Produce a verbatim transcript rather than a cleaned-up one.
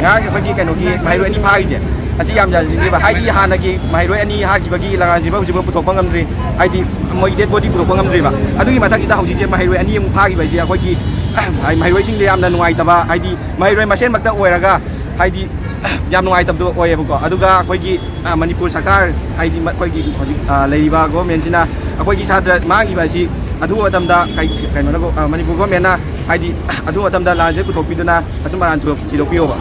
ꯉꯔꯥꯡ ꯑꯩꯈꯣꯏꯒꯤ ꯀꯩꯅꯣꯒꯤ ꯃꯍꯩꯔꯣꯏ ꯑꯅꯤ ꯐꯥꯈꯤꯕꯁꯦ, ꯑꯁꯤ ꯌꯥꯝ ꯌꯥꯖꯅꯤꯡꯗꯦꯕ꯫ ꯍꯥꯏꯗꯤ ꯍꯥꯟꯅꯒꯤ ꯃꯍꯩꯔꯣꯏ ꯑꯅꯤ ꯍꯥꯠꯈꯤꯕꯒꯤ ꯂꯪꯂꯥꯟ ꯖꯤꯕ ꯍꯧꯖꯤꯛꯐꯥꯎ ꯄꯨꯊꯣꯛꯄ ꯉꯝꯗ꯭ꯔꯤ꯫ ꯍꯥꯏꯗꯤ ꯃꯣꯏ ꯗꯦꯠ ꯕꯣꯗꯤ ꯄꯨꯊꯣꯛꯄ ꯉꯝꯗ꯭ꯔꯤꯕ꯫ ꯑꯗꯨꯒꯤ ꯃꯊꯛꯁꯤꯗ ꯍꯧꯖꯤꯛꯁꯦ ꯃꯍꯩꯔꯣꯏ ꯑꯅꯤ ꯑꯃꯨꯛ ꯐꯥꯈꯤꯕ ꯍꯥꯏꯁꯦ ꯑꯩꯈꯣꯏꯒꯤ ꯃꯍꯩꯔꯣꯏꯁꯤꯡꯗ ꯌꯥꯝꯅ ꯅꯨꯡꯉꯥꯏꯇꯕ, ꯍꯥꯏꯗꯤ ꯃꯍꯩꯔꯣꯏ ꯃꯁꯦꯟꯃꯛꯇ ꯑꯣꯏꯔꯒ ꯍꯥꯏꯗꯤ ꯌꯥꯝ ꯅꯨꯡꯉꯥꯏꯇꯕꯗꯣ ꯑꯣꯏꯌꯦꯕꯀꯣ꯫ ꯑꯗꯨꯒ ꯑꯩꯈꯣꯏꯒꯤ ꯃꯅꯤꯄꯨꯔ ꯁꯔꯀꯥꯔ, ꯍꯥꯏꯗꯤ ꯑꯩꯈꯣꯏꯒꯤ ꯍꯧꯖꯤꯛ ꯂꯩꯔꯤꯕ ꯒꯣꯔꯃꯦꯟꯁꯤꯅ ꯑꯩꯈꯣꯏꯒꯤ ꯁꯥꯇ꯭ꯔ ꯃꯥꯡꯈꯤꯕ ꯑꯁꯤ ꯑꯊꯨꯕ ꯃꯇꯝꯗ ꯀꯩꯅꯣꯅ, ꯃꯅꯤꯄꯨꯔ ꯒꯣꯔꯃꯦꯟꯅ ꯍꯥꯏꯗꯤ ꯑꯊꯨꯕ ꯃꯇꯝꯗ ꯂꯥꯟꯁꯦ ꯄꯨꯊꯣꯛꯄꯤꯗꯨꯅ ꯑꯆꯨꯝ ꯑꯔꯥꯟ ꯊꯤꯗꯣꯛꯄꯤꯌꯣꯕ꯫